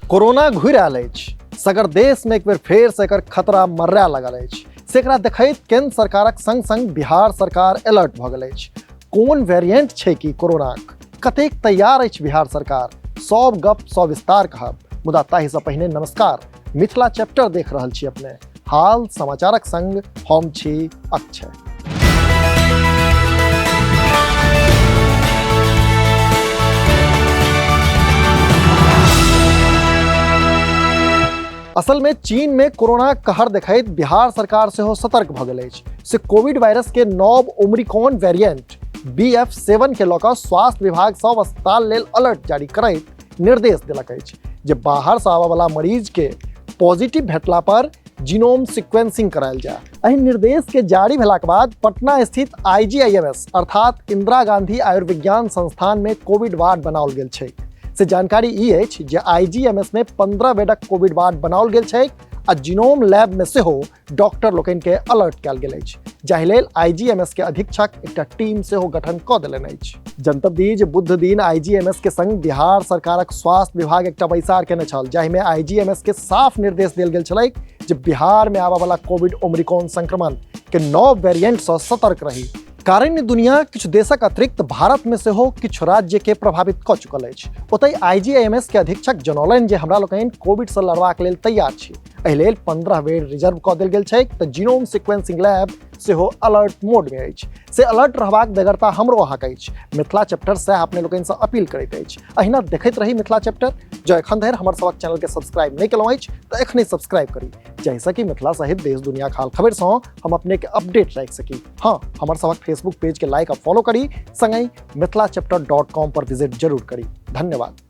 Corona घुरि आयल अछि। सगर देश में एक बेर फेर से एकर खतरा मर्रा लगल अछि। से एकरा देखैत केंद्र सरकारक संग संग बिहार सरकार अलर्ट भऽ गेल अछि। कोन वेरिएंट छै कि कोरोनाक, कतेक तैयार अछि बिहार सरकार, सब गप सविस्तार कहब, मुदा ताहि से पहिने नमस्कार। मिथिला चैप्टर देख रहल छी अपने, हाल समाचारक संग हम छी अक्षय। असल में चीन में कोरोना कहर देखैत बिहार सरकार सेहो सतर्क भऽ गेल अछि। से कोविड वायरस के नव ओमिक्रॉन वेरिएंट BF7 के लऽ कऽ स्वास्थ्य विभाग सब अस्पताल लेल अलर्ट जारी करैत निर्देश देलक अछि जे बाहर से आबय वाला मरीज के पॉजिटिव भेटला पर जीनोम सीक्वेंसिंग करायल जाय। एहि निर्देश के जारी भेलाक बाद पटना स्थित आईजीआईएमएस अर्थात इंदिरा गांधी आयुर्विज्ञान संस्थान में कोविड वार्ड बनाओल गेल छै। से जानकारी ई अछि जे आईजीएमएस में 15 बेडक कोविड वार्ड बनाओल गेल छै आ जीनोम लैब में सेहो डॉक्टर लोकनि के अलर्ट कयल गेल अछि, जाहि लेल आईजीएमएस के अधीक्षक एकटा टीम सेहो गठन कऽ देलनि अछि। जनतब दी जे बुध दिन आईजीएमएस के संग बिहार सरकारक स्वास्थ्य विभाग एकटा बैसार केने छल, जाहिमे आईजीएमएस के साफ निर्देश देल गेल छलैक जे बिहार में आबय वाला कोविड ओमिक्रॉन संक्रमण के नव वेरिएंट सँ सतर्क रही। कारण दुनिया किछु देशक अतिरिक्त भारत में सेहो किछु राज्य के प्रभावित कऽ चुकल अछि। ओतहि आईजीआईएमएस के अधीक्षक जनौलनि जे हमरा लोकनि कोविड सँ लड़बाक लेल तैयार छी। एहि लेल 15 बेर रिजर्व कऽ देल गेल छैक तऽ जीनोम सीक्वेंसिंग लैब सेहो अलर्ट मोड में अछि। से अलर्ट रहबाक बेगरता हमरो अहाँके अछि। मिथिला चैप्टर सएह अपने लोकनि सँ अपील करैत अछि। अहिना देखैत रही मिथिला चैप्टर। जँ एखन धरि हमर सबक चैनल के सब्सक्राइब नहि केलहुँ अछि तऽ एखने सब्सक्राइब करी, जाहिसँ कि मिथिला सहित देश दुनिया हाल खबर सँ हम अपने के अपडेट राखि सकी। हाँ, हमर सबक फेसबुक पेज के लाइक आ फॉलो करी, संगहि मिथिला चैप्टर.com पर विजिट जरूर करी। धन्यवाद।